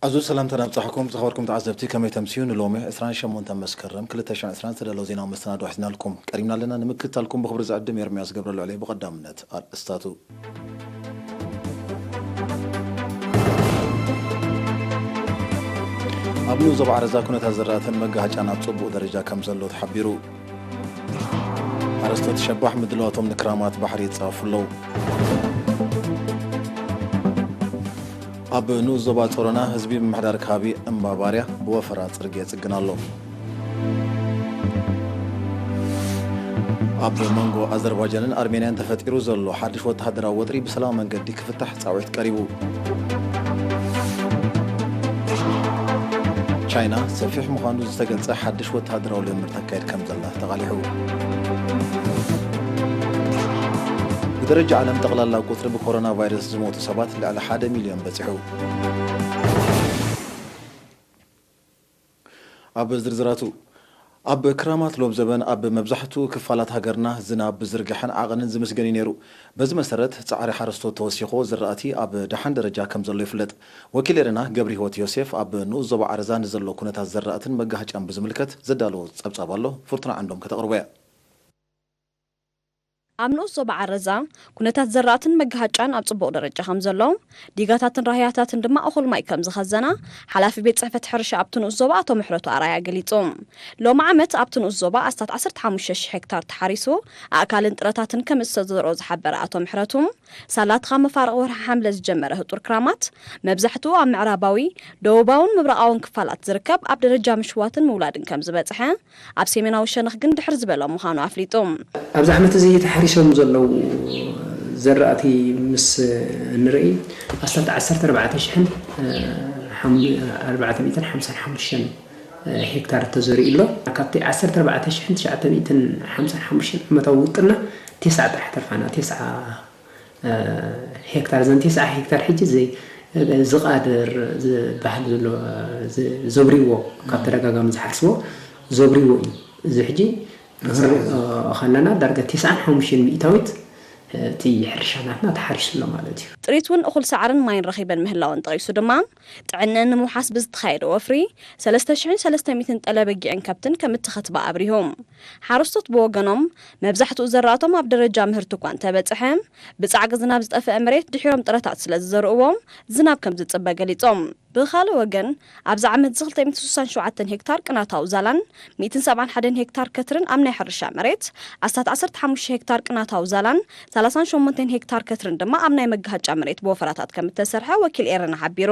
ኣዙ ሰላምታ ናብጻሕኩም ዝኸበርኩም ተዓዘብቲ፣ ከመይ ተምስዩ? ንሎሚ ዕስራን ሸሞንተን መስከረም ክልተ ሽሕን ዕስራን ዝተዳለወ ዜናዊ መሰናዶ ኣሕዚናልኩም ቀሪብና ኣለና። ንምክትታልኩም ብኽብሪ ዝዕድም ኤርምያስ ገብረልዑል እየ። ብቐዳምነት ኣርእስታቱ። ኣብ ንኡስ ዞባ ዓረዛ ኩነታት ዝራእትን መጋሃጫን ኣብ ጽቡቕ ደረጃ ከም ዘሎ ተሓቢሩ። ሓረስቶት ሸባሕ ምድላዋቶም ንክራማት ባሕሪ ይጻፉ ኣለዉ። ኣብ ንኡስ ዞባ ጾሮና ህዝቢ ምምሕዳር ከባቢ እምባ ባርያ ብወፈራ ጽርግያ ይጽግን ኣሎ። ኣብ መንጎ ኣዘርባጃንን ኣርሜንያን ተፈጢሩ ዘሎ ሓድሽ ወተሃደራዊ ወጥሪ ብሰላማዊ መንገዲ ክፍታሕ ጻውዒት ቀሪቡ። ቻይና ሰፊሕ ምዃኑ ዝተገልጸ ሓድሽ ወተሃደራዊ ልምምድ ተካይድ ከም ዘላ ተቓሊሑ። ብደረጃ ዓለም ጠቕላላ ቁጽሪ ብኮሮና ቫይረስ ዝሞቱ ሰባት ልዕሊ ሓደ ሚልዮን በጺሑ። ኣብ ዝርዝራቱ፣ ኣብ ክራማት ሎብ ዘበን ኣብ መብዛሕትኡ ክፋላት ሃገርና ዝናብ ብዝርግሐን ዓቐንን ዝምስገን እዩ ነይሩ። በዚ መሰረት፣ ጻዕሪ ሓረስቶት ተወሲኾ ዝራእቲ ኣብ ደሓን ደረጃ ከም ዘሎ ይፍለጥ። ወኪል ኤረና ገብረ ህይወት ዮሴፍ ኣብ ንኡስ ዞባ ዓረዛ ንዘሎ ኩነታት ዘራእትን መጋሃጫን ብዝምልከት ዘዳለዎ ጸብጻብ ኣሎ፣ ፍርቱና ዓንዶም ከተቕርቦ እያ። ኣብ ንኡስ ዞባ ዓረዛ ኩነታት ዘራእትን መጋሃጫን ኣብ ጽቡቕ ደረጃ ከም ዘሎ፣ ዲጋታትን ራህያታትን ድማ እኹል ማይ ከም ዝኸዘና ሓላፊ ቤት ጽሕፈት ሕርሻ ኣብቲ ንኡስ ዞባ ኣቶ ምሕረቱ ኣርኣያ ገሊጹ። ሎሚ ዓመት ኣብቲ ንኡስ ዞባ ኣስታት ዓሰርተ ሓሙሽተ ሽሕ ሄክታር ተሓሪሱ ኣእካልን ጥረታትን ከም ዝተዘርኦ ዝሓበረ ኣቶ ምሕረቱ፣ ሳላ እቲ ካብ መፋርቕ ወርሒ ሓምለ ዝጀመረ ህጡር ክራማት መብዛሕትኡ ኣብ ምዕራባዊ፣ ደቡባውን ምብራቓውን ክፋላት ዝርከብ ኣብ ደረጃ ምሽዋትን ምውላድን ከም ዝበጽሐ፣ ኣብ ሰሜናዊ ሸነኽ ግን ድሕር ዝበለ ምዃኑ ኣፍሊጡ። ኣብዚ ዓመት እዚ ተሓሪሶም ዘለዉ ዘራእቲ ምስ እንርኢ፣ ኣስታት ዓሰርተ ኣርባዕተ ሽሕን ኣርባዕተ ሚእትን ሓምሳን ሓሙሽተን ሄክታር ተዘሪኡ ኣሎ። ካብቲ ዓሰርተ ኣርባዕተ ሽሕን ትሽዓተ ሚእትን ሓምሳን ሓሙሽተን ዓመታዊ ውጥና፣ ቴስዓ ጥራሕ ተርፋና፣ ቴስዓ ሄክታር። ዘን ቴስዓ ሄክታር ሕጂ ዘይ-፣ ዝቓደር ዝበሃል ዘሎ፣ ዘብርዎ፣ ካብ ተደጋጋሚ ዝሓርስዎ ዘብርዎ እዩ። እዚ ሕጂ ከለና ዳርጋ ቴስዓን ሓሙሽተን ሚእታዊት እቲ ሕርሻ ናትና ተሓሪሱ ኣሎ ማለት እዩ። ጥሪት እውን እኹል ሳዕርን ማይን ረኺበን ምህላወን ጠቒሱ ድማ፣ ጥዕነን ንምውሓስ ብዝተኻየደ ወፍሪ ሰለስተ ሽሕን ሰለስተ ሚእትን ጠለ በጊዕን ከብትን ከም እተኸትባ ኣብሪሁ። ሓረስቶት ብወገኖም፣ መብዛሕትኡ ዘራእቶም ኣብ ደረጃ ምህርቲ እኳ እንተበጽሐ፣ ብጻዕቂ ዝናብ ዝጠፍአ መሬት ድሒሮም ጥረታት ስለ ዝዘርእዎም፣ ዝናብ ከም ዝጽበ ገሊጾም። ብኻልእ ወገን፣ ኣብዚ ዓመት እዚ ክልተ ሚእትን ስሳን ሸውዓተን ሄክታር ቅናታዊ ዛላን ሚእትን ሰብዓን ሓደን ሄክታር ከትርን ኣብ ናይ ሕርሻ መሬት፣ ኣስታት ዓሰርተ ሓሙሽተ ሄክታር ቅናታዊ ዛላን ሰላሳን ሸሞንተን ሄክታር ከትርን ድማ ኣብ ናይ መጋሃጫ መሬት ብወፈራታት ከም እተሰርሐ ወኪል ኤረና ሓቢሩ።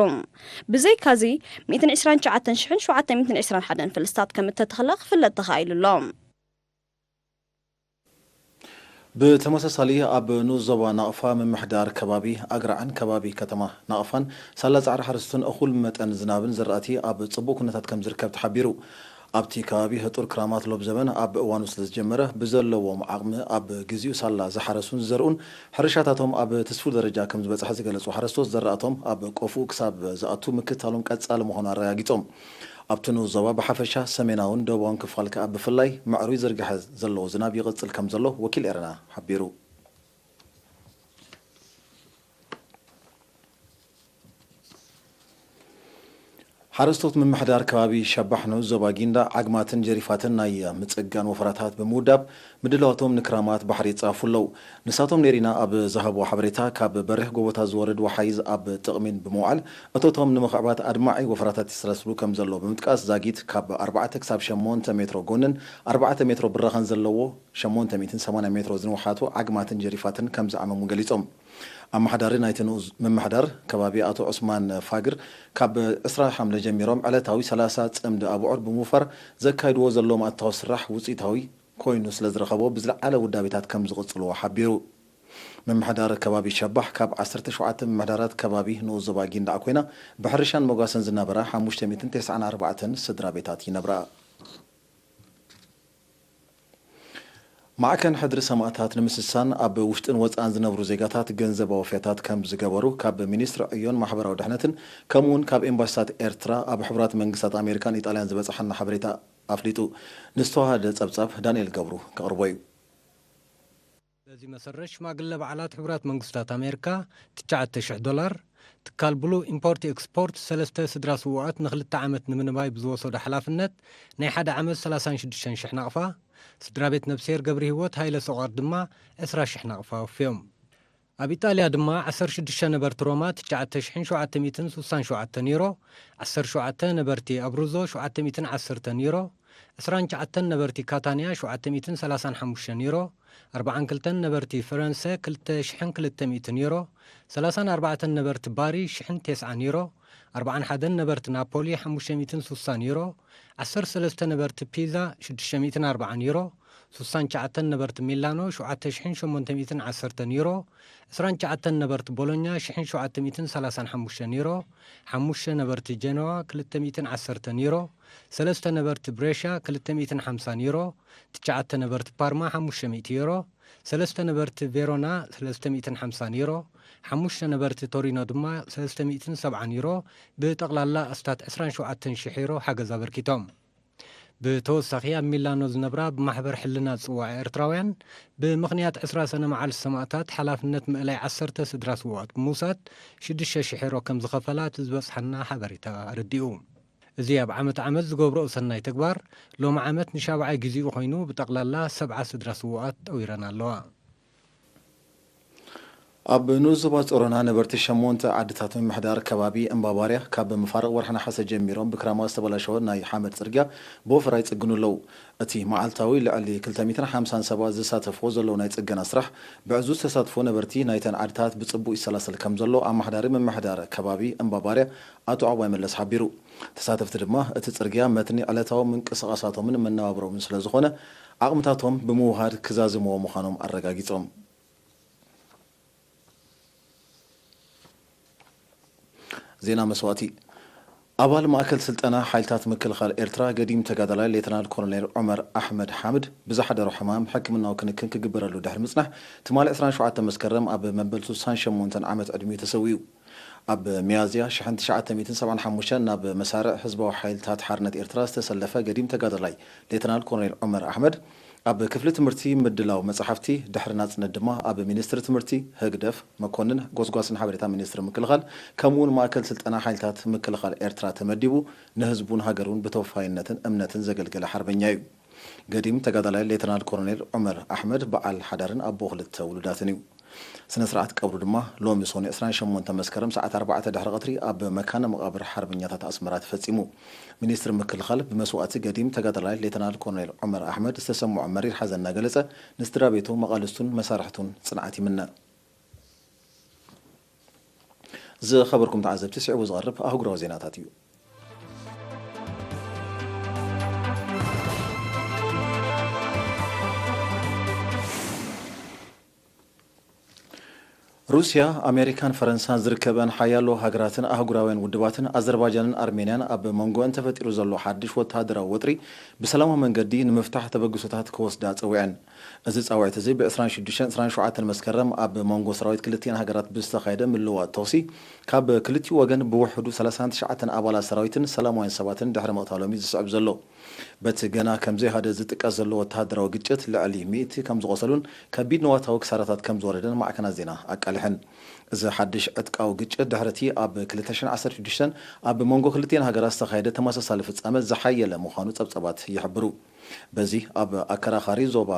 ብዘይካዚ፣ ሚእትን ዕስራን ትሽዓተን ሽሕን ሸውዓተ ሚእትን ዕስራን ሓደን ፍልስታት ከም እተተኽለ ክፍለጥ ተኻኢሉ ኣሎ። ብተመሳሳሊ፣ ኣብ ንኡስ ዞባ ናቕፋ ምምሕዳር ከባቢ ኣግራዕን ከባቢ ከተማ ናቕፋን ሳላ ጻዕሪ ሓረስቶትን እኹል መጠን ዝናብን ዘራእቲ ኣብ ጽቡቕ ኩነታት ከም ዝርከብ ተሓቢሩ። ኣብቲ ከባቢ ህጡር ክራማት ሎብ ዘበን ኣብ እዋኑ ስለ ዝጀመረ፣ ብዘለዎም ዓቕሚ ኣብ ግዜኡ ሳላ ዝሓረሱን ዝዘርኡን፣ ሕርሻታቶም ኣብ ትስፉው ደረጃ ከም ዝበጽሐ ዝገለጹ ሓረስቶት፣ ዘራእቶም ኣብ ቆፍኡ ክሳብ ዝኣቱ ምክትታሎም ቀጻሊ ምዃኑ ኣረጋጊጾም። ኣብቲ ንኡስ ዞባ ብሓፈሻ፣ ሰሜናውን ደቡባውን ክፋል ከኣ ብፍላይ፣ ምዕሩይ ዝርግሐ ዘለዎ ዝናብ ይቕጽል ከም ዘሎ ወኪል ኤረና ሓቢሩ። ሓረስቶት ምምሕዳር ከባቢ ሸባሕ ንኡስ ዞባ ጊንዳዕ ዓግማትን ጀሪፋትን ናይ ምጽጋን ወፈራታት ብምውዳብ፣ ምድላዋቶም ንክራማት ባሕሪ ይጻፉ ኣለዉ። ንሳቶም ኔሪና ኣብ ዝሃብዎ ሓበሬታ፣ ካብ በሪኽ ጎቦታት ዝወርድ ወሓይዝ ኣብ ጥቕሚ ብምውዓል፣ እቶቶም ንምኽዕባት ኣድማዒ ወፈራታት ይሰላስሉ ከም ዘለዉ ብምጥቃስ፣ ዛጊት ካብ ኣርባዕተ ክሳብ ሸሞንተ ሜትሮ ጎንን ኣርባዕተ ሜትሮ ብራኸን ዘለዎ ሸሞንተ ሚእትን ሰማንያን ሜትሮ ዝንውሓቱ ዓግማትን ጀሪፋትን ከም ዝዓመሙ ገሊጾም። ኣመሓዳሪ ናይቲ ንኡስ ምምሕዳር ከባቢ ኣቶ ዑስማን ፋግር፣ ካብ ዕስራ ሓምለ ጀሚሮም ዕለታዊ ሰላሳ ጽምዲ ኣቡዑር ብምውፋር ዘካይድዎ ዘለዉ መኣታዊ ስራሕ ውጽኢታዊ ኮይኑ ስለ ዝረኸቦ፣ ብዝለዓለ ውዳቤታት ከም ዝቕጽልዎ ሓቢሩ። ምምሕዳር ከባቢ ሸባሕ ካብ ዓሰርተ ሸውዓተ ምምሕዳራት ከባቢ ንኡስ ዞባ ጊንዳዕ ኮይና፣ ብሕርሻን መጓሰን ዝነበራ ሓሙሽተ ሚእትን ተስዓን ኣርባዕተን ስድራ ቤታት ይነብራ። ማዕከን ሕድሪ ሰማእታት ንምስሳን ኣብ ውሽጥን ወጻእን ዝነብሩ ዜጋታት ገንዘባዊ ወፍያታት ከም ዝገበሩ ካብ ሚኒስትሪ ዕዮን ማሕበራዊ ድሕነትን ከምኡ'ውን ካብ ኤምባሲታት ኤርትራ ኣብ ሕቡራት መንግስታት ኣሜሪካን ኢጣልያን ዝበጽሓና ሓበሬታ ኣፍሊጡ። ንዝተዋሃደ ጸብጻብ ዳንኤል ገብሩ ከቕርቦ እዩ። በዚ መሰረት ሽማግለ ባዕላት ሕቡራት መንግስታት ኣሜሪካ ትሽዓተ ሽሕ ዶላር፣ ትካል ብሉ ኢምፖርት ኤክስፖርት ሰለስተ ስድራ ስዉኣት ንክልተ ዓመት ንምንባይ ብዝወሰዶ ሓላፍነት ናይ ሓደ ዓመት ሰላሳን ሽዱሽተን ሽሕ ናቕፋ፣ ስድራ ቤት ነብስሄር ገብረ ህይወት ሃይለ ሰቋር ድማ ዕስራ ሽሕ ናቕፋ ኣውፍዮም። ኣብ ኢጣልያ ድማ ዓሰርተ ሽዱሽተ ነበርቲ ሮማ ትሽዓተ ሽሕን ሸውዓተ ሚእትን ስሳን ሸውዓተን ዩሮ፣ ዓሰርተ ሸውዓተ ነበርቲ ኣብሩዞ ሸውዓተ ሚእትን ዓሰርተን ዩሮ፣ ዕስራን ትሽዓተን ነበርቲ ካታንያ ሸውዓተ ሚእትን ሰላሳን ሓሙሽተን ዩሮ፣ ኣርባዓን ክልተን ነበርቲ ፈረንሰ ክልተ ሽሕን ክልተ ሚእትን ዩሮ፣ ሰላሳን ኣርባዕተን ነበርቲ ባሪ ሽሕን ተስዓን ዩሮ፣ ኣርባዓን ሓደን ነበርቲ ናፖሊ ሓሙሽተ ሚእትን ስሳን ዩሮ፣ ዓሰርተ ሰለስተ ነበርቲ ፒዛ ሽዱሽተ ሚእትን ኣርባዓን ዩሮ፣ ስሳን ትሽዓተን ነበርቲ ሚላኖ ሸውዓተ ሽሕን ሸሞንተ ሚእትን ዓሰርተን ዩሮ፣ ዕስራን ትሽዓተን ነበርቲ ቦሎኛ ሽሕን ሸውዓተ ሚእትን ሰላሳን ሓሙሽተን ዩሮ፣ ሓሙሽተ ነበርቲ ጀነዋ ክልተ ሚእትን ዓሰርተን ዩሮ፣ ሰለስተ ነበርቲ ብሬሻ ክልተ ሚእትን ሓምሳን ዩሮ፣ ትሽዓተ ነበርቲ ፓርማ ሓሙሽተ ሚእቲ ዩሮ፣ ሰለስተ ነበርቲ ቬሮና ሰለስተ ሚእትን ሓምሳን ዩሮ፣ ሓሙሽተ ነበርቲ ቶሪኖ ድማ ሰለስተ ሚእትን ሰብዓን ዩሮ፣ ብጠቕላላ ኣስታት ዕስራን ሸውዓተን ሽሕ ዩሮ ሓገዝ ኣበርኪቶም። ብተወሳኺ ኣብ ሚላኖ ዝነብራ ብማሕበር ሕልና ዝጽውዓ ኤርትራውያን ብምኽንያት ዕስራ ሰነ መዓልቲ ሰማእታት ሓላፍነት ምእላይ ዓሰርተ ስድራ ስውኣት ብምውሳድ ሽዱሽተ ሽሕ ዩሮ ከም ዝኸፈላ እቲ ዝበጽሓና ሓበሬታ ኣረዲኡ። እዚ ኣብ ዓመት ዓመት ዝገብረኦ ሰናይ ተግባር ሎሚ ዓመት ንሻብዓይ ግዜኡ ኮይኑ ብጠቕላላ ሰብዓ ስድራ ስውኣት ጠዊረን ኣለዋ። ኣብ ንኡስ ዞባ ጾሮና ነበርቲ ሸሞንተ ዓድታት ምምሕዳር ከባቢ እምባባርያ ካብ መፋርቕ ወርሒ ነሓሰ ጀሚሮም ብክራማት ዝተበላሸወ ናይ ሓመድ ጽርግያ ብወፈራ ይጽግኑ ኣለዉ። እቲ መዓልታዊ ልዕሊ ክልተ ሚእትን ሓምሳን ሰባት ዝሳተፍዎ ዘለዉ ናይ ጽገና ስራሕ ብዕዙዝ ተሳትፎ ነበርቲ ናይተን ዓድታት ብጽቡቕ ይሰላሰል ከም ዘሎ ኣመሓዳሪ ምምሕዳር ከባቢ እምባባርያ ኣቶ ዓባይ መለስ ሓቢሩ። ተሳተፍቲ ድማ እቲ ጽርግያ መትኒ ዕለታዊ ምንቅስቓሳቶምን መነባብሮምን ስለ ዝኾነ ዓቕምታቶም ብምውሃድ ክዛዝምዎ ምዃኖም ኣረጋጊጾም። ዜና መስዋእቲ። ኣባል ማእከል ስልጠና ሓይልታት ምክልኻል ኤርትራ ገዲም ተጋዳላይ ሌተናል ኮሎኔል ዑመር ኣሕመድ ሓምድ ብዝሓደሮ ሕማም ሕክምናዊ ክንክን ክግበረሉ ድሕሪ ምጽናሕ ትማሊ ዕስራን ሸውዓተን መስከረም ኣብ መበል ስሳን ሸሞንተን ዓመት ዕድሚኡ ተሰዊኡ። ኣብ ሚያዝያ ሽሕን ትሽዓተ ሚእትን ሰብዓን ሓሙሽተን ናብ መሳርዕ ህዝባዊ ሓይልታት ሓርነት ኤርትራ ዝተሰለፈ ገዲም ተጋዳላይ ሌተናል ኮሎኔል ዑመር ኣሕመድ ኣብ ክፍሊ ትምህርቲ ምድላው መጻሕፍቲ፣ ድሕሪ ናጽነት ድማ ኣብ ሚኒስትሪ ትምህርቲ፣ ህግደፍ፣ መኮንን ጎስጓስን ሓበሬታ ሚኒስትሪ ምክልኻል ከምኡውን ማእከል ስልጠና ሓይልታት ምክልኻል ኤርትራ ተመዲቡ ንህዝቡን ሃገሩን ብተወፋይነትን እምነትን ዘገልገለ ሓርበኛ እዩ። ገዲም ተጋዳላይ ሌተናል ኮሎኔል ዑመር ኣሕመድ በዓል ሓዳርን ኣቦ ክልተ ውሉዳትን እዩ። ስነ ስርዓት ቀብሩ ድማ ሎሚ ሰኑይ ዕስራን ሸሞንተን መስከረም ሰዓት ኣርባዕተ ድሕሪ ቀትሪ ኣብ መካነ መቓብር ሓርበኛታት ኣስመራ ተፈጺሙ። ሚኒስትሪ ምክልኻል ብመስዋእቲ ገዲም ተጋዳላይ ሌተናል ኮሎኔል ዑመር ኣሕመድ ዝተሰምዖ መሪር ሓዘን እናገለጸ ንስድራ ቤቱ፣ መቓልስቱን መሳርሕቱን ጽንዓት ይምነ። ዝኸበርኩም ተዓዘብቲ፣ ስዒቡ ዝቐርብ ኣህጉራዊ ዜናታት እዩ። ሩስያ፣ ኣሜሪካን ፈረንሳን ዝርከበን ሓያሎ ሃገራትን ኣህጉራውያን ውድባትን ኣዘርባጃንን ኣርሜንያን ኣብ መንጎአን ተፈጢሩ ዘሎ ሓድሽ ወተሃደራዊ ወጥሪ ብሰላማዊ መንገዲ ንምፍታሕ ተበግሶታት ክወስዳ ጸዊዐን። እዚ ጻውዒት እዚ ብ ዕስራን ሽዱሽተን ዕስራን ሸውዓተን መስከረም ኣብ መንጎ ሰራዊት ክልቲኣን ሃገራት ብዝተኻየደ ምልውዋጥ ተኹሲ ካብ ክልቲኡ ወገን ብውሕዱ ሰላሳን ትሽዓተን ኣባላት ሰራዊትን ሰላማውያን ሰባትን ድሕሪ ምቕታሎም እዩ ዝስዕብ ዘሎ። በቲ ገና ከም ዘይሃደ ዝጥቀስ ዘሎ ወተሃደራዊ ግጭት ልዕሊ ሚእቲ ከም ዝቖሰሉን ከቢድ ንዋታዊ ክሳራታት ከም ዝወረደን ማዕከናት ዜና ኣቃሊሐን። እዚ ሓድሽ ዕጥቃዊ ግጭት ድሕሪ እቲ ኣብ ክልተ ሽሕን ዓሰርተ ሽዱሽተን ኣብ መንጎ ክልቲኣን ሃገራት ዝተኻየደ ተመሳሳሊ ፍጻመ ዝሓየለ ምዃኑ ጸብጻባት ይሕብሩ። በዚ ኣብ ኣከራኻሪ ዞባ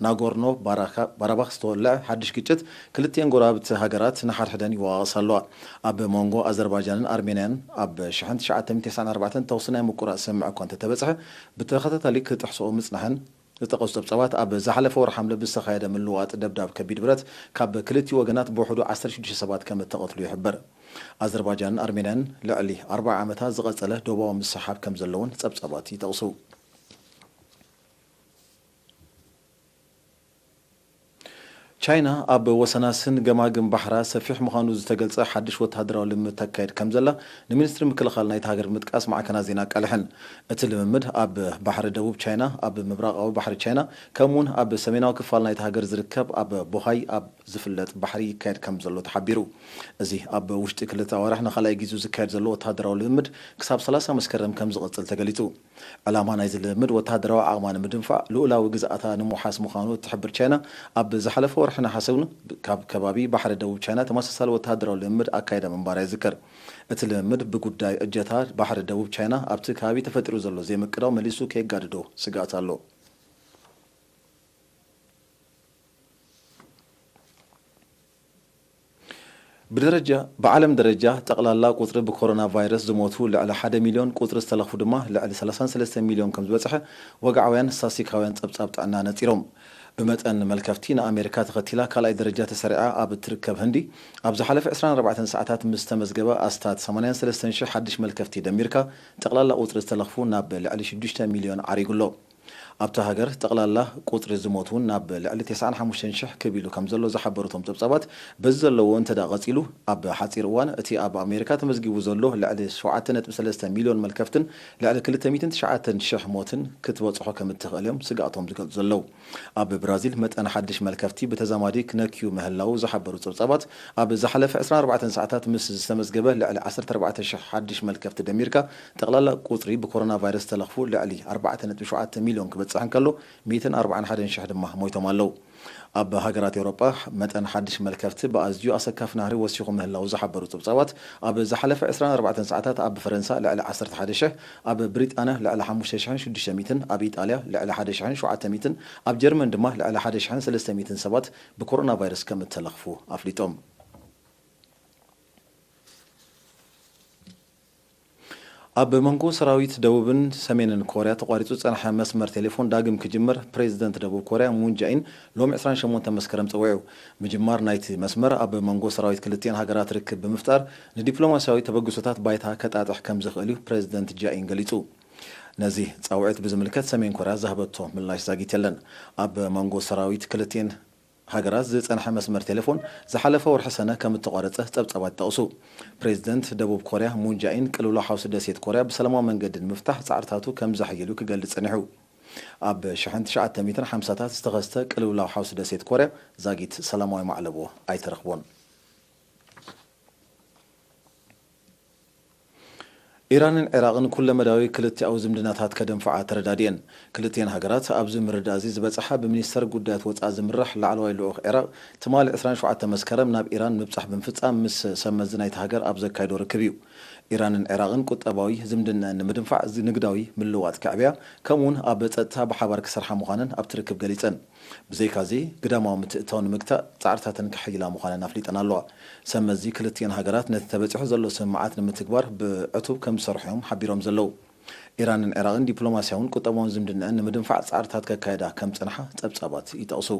ናጎርኖ ባራካ-፣ ባራባኽ ዝተወልዐ ሓድሽ ግጭት ክልቲኣን ጎረባብቲ ሃገራት ንሓድሕደን ይወቓቐሳ ኣለዋ። ኣብ መንጎ ኣዘርባጃንን ኣርሜንያን ኣብ ሽሕን ትሽዓተ ሚእትን ተስዓን ኣርባዕተን ተኹሲ ናይ ምቁራጽ ስምምዕ እኳ እንተተበጽሐ፣ ብተኸታታሊ ክጥሕስኦ ምጽናሐን ዝጠቐሱ ጸብጻባት፣ ኣብ ዝሓለፈ ወርሒ ሓምለ ብዝተኻየደ ምልውዋጥ ደብዳብ ከቢድ ብረት ካብ ክልቲኡ ወገናት ብውሕዱ ዓሰርተ ሽዱሽተ ሰባት ከም እተቐትሉ ይሕበር። ኣዘርባጃንን ኣርሜንያን ልዕሊ ኣርብዓ ዓመታት ዝቐጸለ ዶባዊ ምስሕሓብ ከም ዘለውን ጸብጻባት ይጠቕሱ። ቻይና ኣብ ወሰናስን ገማግም ባሕራ ሰፊሕ ምዃኑ ዝተገልጸ ሓድሽ ወተሃደራዊ ልምምድ ተካይድ ከም ዘላ ንሚኒስትሪ ምክልኻል ናይታ ሃገር ብምጥቃስ ማዕከናት ዜና ኣቃሊሐን። እቲ ልምምድ ኣብ ባሕሪ ደቡብ ቻይና፣ ኣብ ምብራቓዊ ባሕሪ ቻይና፣ ከምኡውን ኣብ ሰሜናዊ ክፋል ናይታ ሃገር ዝርከብ ኣብ ቦሃይ ኣብ ዝፍለጥ ባሕሪ ይካየድ ከም ዘሎ ተሓቢሩ። እዚ ኣብ ውሽጢ ክልተ ኣዋርሕ ንኻልኣይ ግዜኡ ዝካየድ ዘሎ ወተሃደራዊ ልምምድ ክሳብ ሰላሳ መስከረም ከም ዝቕጽል ተገሊጹ። ዕላማ ናይዚ ልምምድ ወተሃደራዊ ዓቕማ ንምድንፋዕ፣ ልኡላዊ ግዝኣታ ንምውሓስ ምዃኑ እትሕብር ቻይና፣ ኣብ ዝሓለፈ ወርሒ ነሓሰ እውን ካብ ከባቢ ባሕሪ ደቡብ ቻይና ተመሳሳሊ ወተሃደራዊ ልምምድ ኣካይዳ ምንባራ ይዝከር። እቲ ልምምድ ብጉዳይ እጀታ ባሕሪ ደቡብ ቻይና ኣብቲ ከባቢ ተፈጢሩ ዘሎ ዘይምቅዳው መሊሱ ከየጋድዶ ስግኣት ኣሎ። ብደረጃ ብዓለም ደረጃ ጠቕላላ ቁጽሪ ብኮሮና ቫይረስ ዝሞቱ ልዕሊ ሓደ ሚልዮን፣ ቁጽሪ ዝተለኽፉ ድማ ልዕሊ ሰላሳን ሰለስተን ሚልዮን ከም ዝበጽሐ ወግዓውያን ስታስቲካውያን ጸብጻብ ጥዕና ነጺሮም። ብመጠን መልከፍቲ ንኣሜሪካ ተኸቲላ ካልኣይ ደረጃ ተሰሪዓ ኣብ እትርከብ ህንዲ፣ ኣብ ዝሓለፈ ዕስራን ኣርባዕተን ሰዓታት ምስ ተመዝገበ ኣስታት ሰማንያን ሰለስተን ሽሕ ሓድሽ መልከፍቲ ደሚርካ፣ ጠቕላላ ቁጽሪ ዝተለኽፉ ናብ ልዕሊ ሽዱሽተ ሚልዮን ዓሪጉ ኣሎ። ኣብታ ሃገር ጠቕላላ ቁጽሪ ዝሞት እውን ናብ ልዕሊ ተስዓን ሓሙሽተን ሽሕ ክብ ኢሉ ከም ዘሎ ዝሓበሩ እቶም ጸብጻባት፣ በዚ ዘለዎ እንተ ደኣ ቀጺሉ፣ ኣብ ሓጺር እዋን እቲ ኣብ ኣሜሪካ ተመዝጊቡ ዘሎ ልዕሊ ሸውዓተ ነጥቢ ሰለስተ ሚልዮን መልከፍትን ልዕሊ ክልተ ሚእትን ትሽዓተን ሽሕ ሞትን ክትበጽሖ ከም እትኽእል እዮም ስግኣቶም ዝገልጹ ዘለዉ። ኣብ ብራዚል መጠን ሓድሽ መልከፍቲ ብተዛማዲ ክነክዩ ምህላዉ ዝሓበሩ ጸብጻባት፣ ኣብ ዝሓለፈ ዕስራን ኣርባዕተን ሰዓታት ምስ ዝተመዝገበ ልዕሊ ዓሰርተ ኣርባዕተ ሽሕ ሓድሽ መልከፍቲ ደሚርካ፣ ጠቕላላ ቁጽሪ ብኮሮና ቫይረስ ዝተለኽፉ ልዕሊ ኣርባዕተ ነጥቢ ሸውዓተ ሚልዮን ክበጽሕ እንከሎ፣ ሚእትን ኣርባዓን ሓደን ሽሕ ድማ ሞይቶም ኣለዉ። ኣብ ሃገራት ኤውሮጳ መጠን ሓድሽ መልከፍቲ ብኣዝዩ ኣሰካፊ ናህሪ ወሲኹ ምህላዉ ዝሓበሩ ጸብጻባት፣ ኣብ ዝሓለፈ ዕስራን ኣርባዕተን ሰዓታት ኣብ ፈረንሳ ልዕሊ ዓሰርተ ሓደ ሽሕ፣ ኣብ ብሪጣንያ ልዕሊ ሓሙሽተ ሽሕን ሽዱሽተ ሚእትን፣ ኣብ ኢጣልያ ልዕሊ ሓደ ሽሕን ሸውዓተ ሚእትን፣ ኣብ ጀርመን ድማ ልዕሊ ሓደ ሽሕን ሰለስተ ሚእትን ሰባት ብኮሮና ቫይረስ ከም እተለኽፉ ኣፍሊጦም። ኣብ መንጎ ሰራዊት ደቡብን ሰሜንን ኮርያ ተቋሪጹ ዝጸንሐ መስመር ቴሌፎን ዳግም ክጅመር ፕሬዚደንት ደቡብ ኮርያ ሙን ጃኢን ሎሚ ዕስራን ሸሞንተን መስከረም ጸዊዑ። ምጅማር ናይቲ መስመር ኣብ መንጎ ሰራዊት ክልቲኤን ሃገራት ርክብ ብምፍጣር ንዲፕሎማስያዊ ተበግሶታት ባይታ ከጣጥሕ ከም ዝኽእል እዩ ፕሬዚደንት ጃኢን ገሊጹ። ነዚ ጻውዒት ብዝምልከት ሰሜን ኮርያ ዝሃበቶ ምላሽ ዛጊት የለን። ኣብ መንጎ ሰራዊት ክልቲኤን ሃገራት ዝጸንሐ መስመር ቴሌፎን ዝሓለፈ ወርሒ ሰነ ከም እተቋረጸ ጸብጻባት ይጠቕሱ። ፕሬዚደንት ደቡብ ኮርያ ሙን ጃኢን ቅልውላው ሓውሲ ደሴት ኮርያ ብሰላማዊ መንገዲ ንምፍታሕ ጻዕርታቱ ከም ዘሐይሉ ክገልጽ ጸኒሑ። ኣብ ሽሕን ትሽዓተ ሚእትን ሓምሳታት ዝተኸስተ ቅልውላው ሓውሲ ደሴት ኮርያ ዛጊት ሰላማዊ ማዕለቦ ኣይተረኽቦን። ኢራንን ዒራቕን ኩለመዳያዊ ክልቲኣዊ ዝምድናታት ከደንፍዓ ተረዳዲኤን። ክልቲኤን ሃገራት ኣብዚ ምርድዳእ እዚ ዝበጽሓ ብሚኒስተር ጉዳያት ወጻኢ ዝምራሕ ላዕለዋይ ልኡኽ ዒራቕ ትማሊ ዕስራን ሸውዓተን መስከረም ናብ ኢራን ምብጻሕ ብምፍጻም ምስ ሰብ መዚ ናይቲ ሃገር ኣብ ዘካየዶ ርክብ እዩ። ኢራንን ዒራቕን ቁጠባዊ ዝምድናኣን ንምድንፋዕ ዝ-፣ ንግዳዊ ምልውዋጥ ከዕብያ፣ ከምኡውን ኣብ ጸጥታ ብሓባር ክሰርሓ ምዃነን ኣብቲ ርክብ ገሊጸን። ብዘይካዚ፣ ግዳማዊ ምትእትታው ንምግታእ ጻዕርታተን ከሐይላ ምዃነን ኣፍሊጠን ኣለዋ። ሰብ መዚ ክልቲኤን ሃገራት ነቲ ተበጺሑ ዘሎ ስምምዓት ንምትግባር ብዕቱብ ከም ዝሰርሑ እዮም ሓቢሮም ዘለዉ። ኢራንን ዒራቕን ዲፕሎማስያውን ቁጠባውን ዝምድናኣን ንምድንፋዕ ጻዕርታት ከካየዳ ከም ዝጸንሓ ጸብጻባት ይጠቕሱ።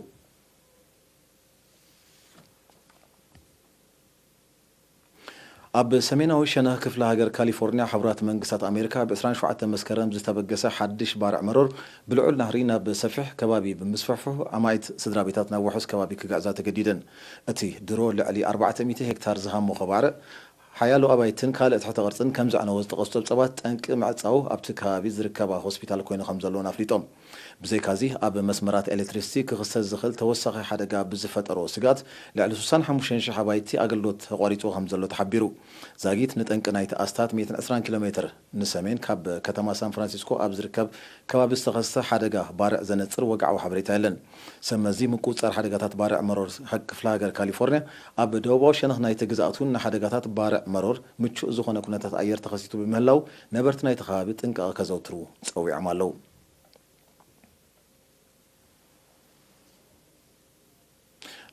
ኣብ ሰሜናዊ ሸነኽ ክፍለ ሃገር ካሊፎርኒያ፣ ሕቡራት መንግስታት ኣሜሪካ ብ ዕስራን ሸውዓተን መስከረም ዝተበገሰ ሓድሽ ባርዕ መሮር ብልዑል ናህሪ ናብ ሰፊሕ ከባቢ ብምስፍሕፍሑ፣ ኣማኢት ስድራ ቤታት ናብ ውሑስ ከባቢ ክግዕዛ ተገዲደን። እቲ ድሮ ልዕሊ ኣርባዕተ ሚእቲ ሄክታር ዝሃሞ ከባርዕ፣ ሓያሎ ኣባይትን ካልእ ትሕተ ቅርጽን ከም ዘዕነዎ ዝጠቐሱ ጸብጻባት፣ ጠንቂ ምዕጻው ኣብቲ ከባቢ ዝርከባ ሆስፒታል ኮይኑ ከም ዘለውን ኣፍሊጦም። ብዘይካዚ፣ ኣብ መስመራት ኤሌክትሪሲቲ ክኽሰት ዝኽእል ተወሳኺ ሓደጋ ብዝፈጠሮ ስግኣት፣ ልዕሊ ስሳን ሓሙሽተን ሽሕ ኣባይቲ ኣገልግሎት ተቋሪጹ ከም ዘሎ ተሓቢሩ። ዛጊት ንጠንቂ ናይቲ ኣስታት ሚእትን ዕስራን ኪሎ ሜትር ንሰሜን ካብ ከተማ ሳን ፍራንሲስኮ ኣብ ዝርከብ ከባቢ ዝተኸስተ ሓደጋ ባርዕ ዘነጽር ወግዓዊ ሓበሬታ የለን። ሰብ መዚ ምቁጽጻር ሓደጋታት ባርዕ መሮር ክፍለ ሃገር ካሊፎርኒያ፣ ኣብ ደቡባዊ ሸነኽ ናይቲ ግዝኣት እውን ንሓደጋታት ባርዕ መሮር ምቹእ ዝኾነ ኩነታት ኣየር ተኸሲቱ ብምህላው፣ ነበርቲ ናይቲ ከባቢ ጥንቃቐ ከዘውትሩ ጸዊዖም ኣለዉ።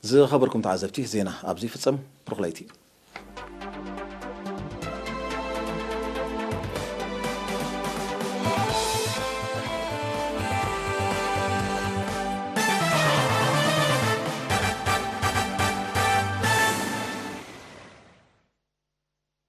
ዝኸበርኩም ተዓዘብቲ፣ ዜና ኣብዚ ይፍጸም። ብሩኽ ለይቲ።